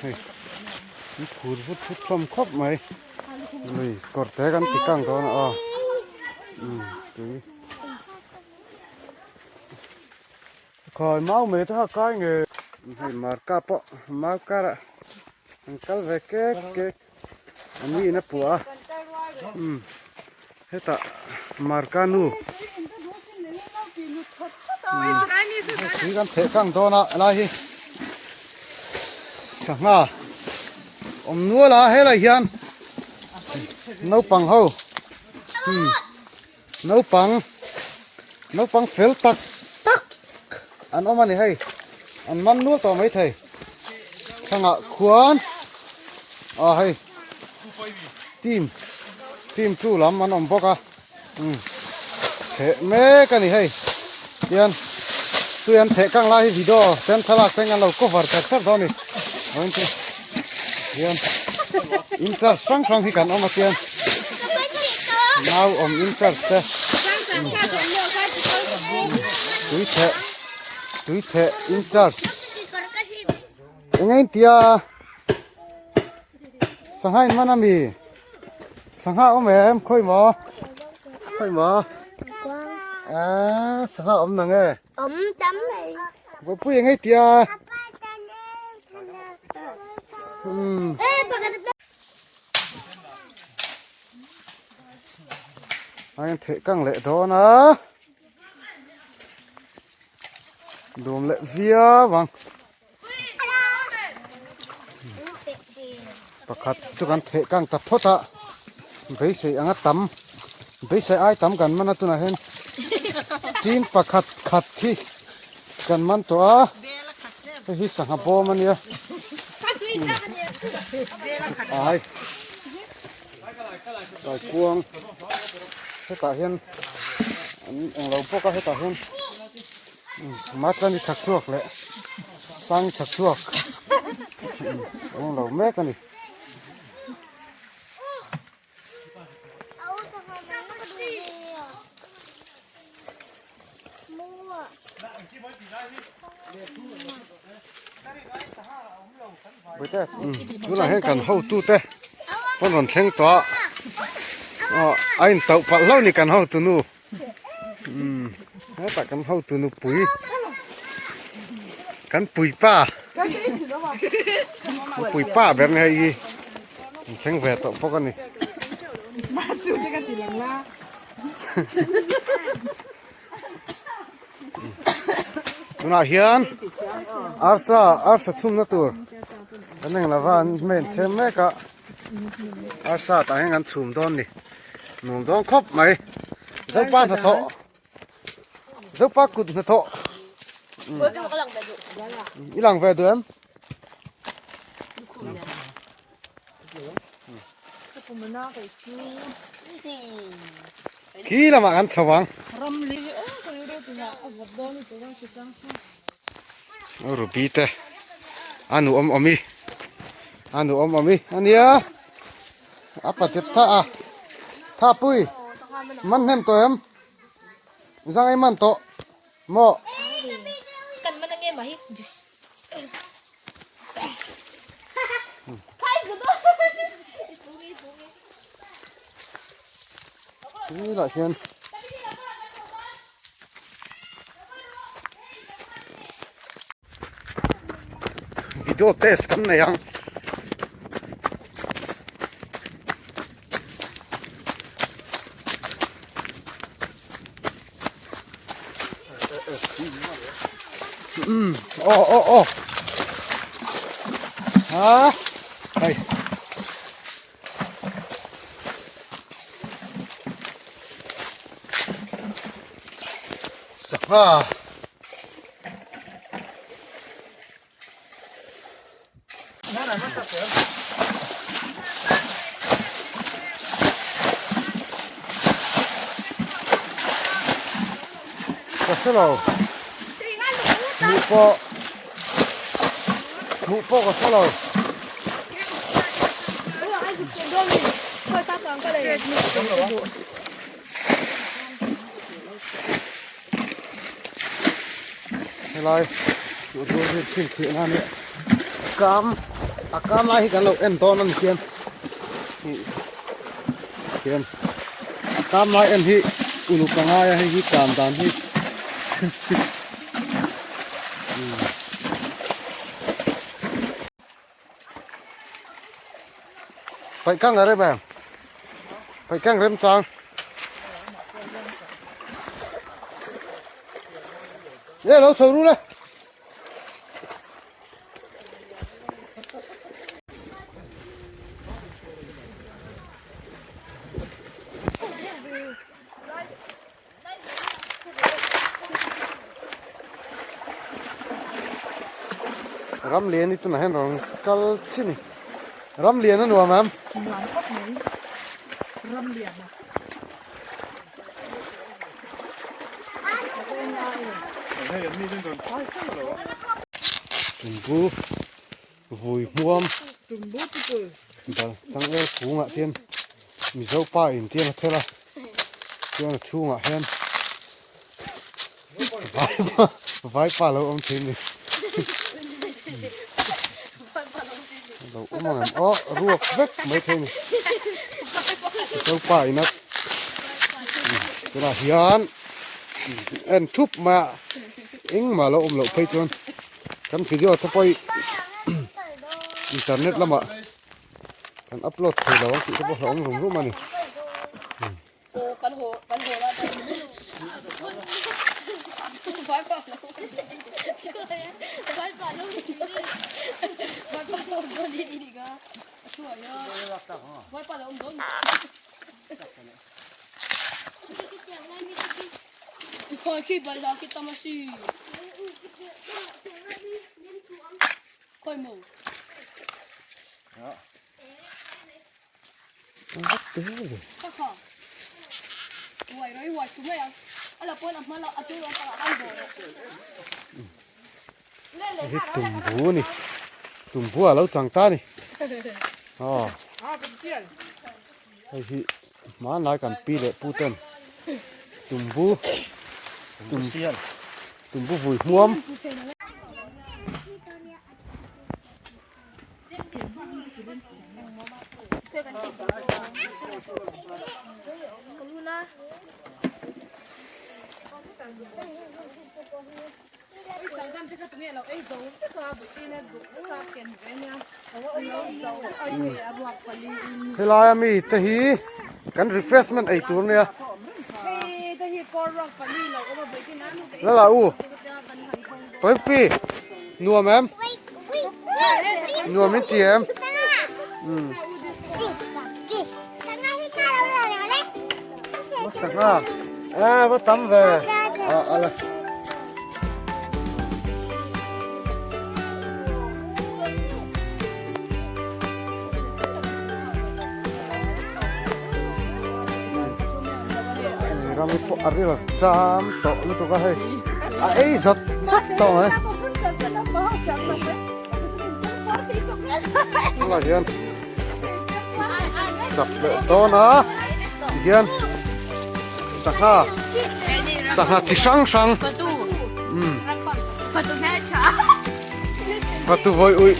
Hei an phur vut vut hlawm khawp mai. Lui kawr te kan ti kang dawn a aw umm tui. Khawi mau mai te kha kai nge. Hei marka pawh mau karah an kal ve kek kek a mi in a puah a umm hetah marka nu tui kan theh kang dawn a helai hi sangha awm nual a helai hian naupang ho umm Naupang naupang fel tak tak an awm a ni hei an man nual tawh mai thei thlangah khuan ah hei team team two lam an awm bawk a umm chheh mek a ni hei tian tui an theh kang lai hi video ten thlalak ten an lo cover char char dawn a ni hian in charge hrang hrang hi kan awm a tian nau awm in charge te tui theh tui theh in charge eng a intia sangha in man ami sangha awm em khawi maw khawi maw a sangha awm na nge Awm tam mai. Vawpui eng ei tia. Hmm. Ai theh kang leh dawn a. Dum leh viau ang. Pakhat chu kan theh kang ta phawt a beisei anga tam beisei ai tam kan man a tunah hian tin pakhat khat hi kan man tawh a hei hi sangha bawm a nia ai kaikuang hetah hian an englo bawk a hetah hian. Machani chhak chhuak leh Sangi chhak chhuak an lo mek a ni. Tunah hian kan hotute pawn rawn thleng tawh a a intauh palh hlauh a ni kan hotunu. Umm hetah kan hotu nupui kan puipa puipa ber ni hei hi an thleng ve tawh bawk a ni tunah hian arsa arsa chhumna tur kan eng lova an men chhem mek a. Arsa tah hian kan chhum dawn ni nuam dawn khawp mai zopa hnathawh zopa kut hnathawh i lang ve duh em khi lamah kan chho ang Ruby te a nu awm awm i a nu awm awm i ania a pa chep tha a tha pui man hnem tawh em zang ei man tawh maw kan man ange mai Tui lah hian video test kan nei ang um aw aw aw ha hei Sangha Ka hre lo hmuh pawh hmuh pawh ka hre lo. Helai chu dur hi chhinchhiah na nia kam. A kam lai hi kan lo en dawn a ni hian ih hian a kam lai en hi uluk a ngai a hei hi kam dan hi Paih kang a rem em? Paih kang rem chang. Nge lo chho ru le. Ram lian hi tunah hian rawn kal chin a ni. Ram lian a nuam em? Nuam khawp mai. Ram lian a. Tumbu vui hmuam bal changel kungah hian Mizo pa in tiang a thel a chuan a chhungah hian vaipa vaipa lo awm thin ni lo awm ang em aw ruak vek mai thei ni Mizo pa in a tunah hian en thup mai a engmah lo awm loh phei chuan kan video te pawh hi internet lamah kan upload thei lo ang tih te pawh hlauhawm rum rum a ni. Hei tumbu a ni tumbu a lo chang ta a ni aw hei hi hmanlai kan pi leh pu ten tumbu tumbu vui hmuam. Helai a mi te hi kan refreshment ei tur nia lala u Pawipi nuam em nuam in ti em sangha a va tam ve a a la ram hi pawh a ril ṭam tawh lutuk a hei a ei zat zat tawh mai tunah hian chak leh dawn a tihian sangha sangha chi hrang hrang fatu vawi uih.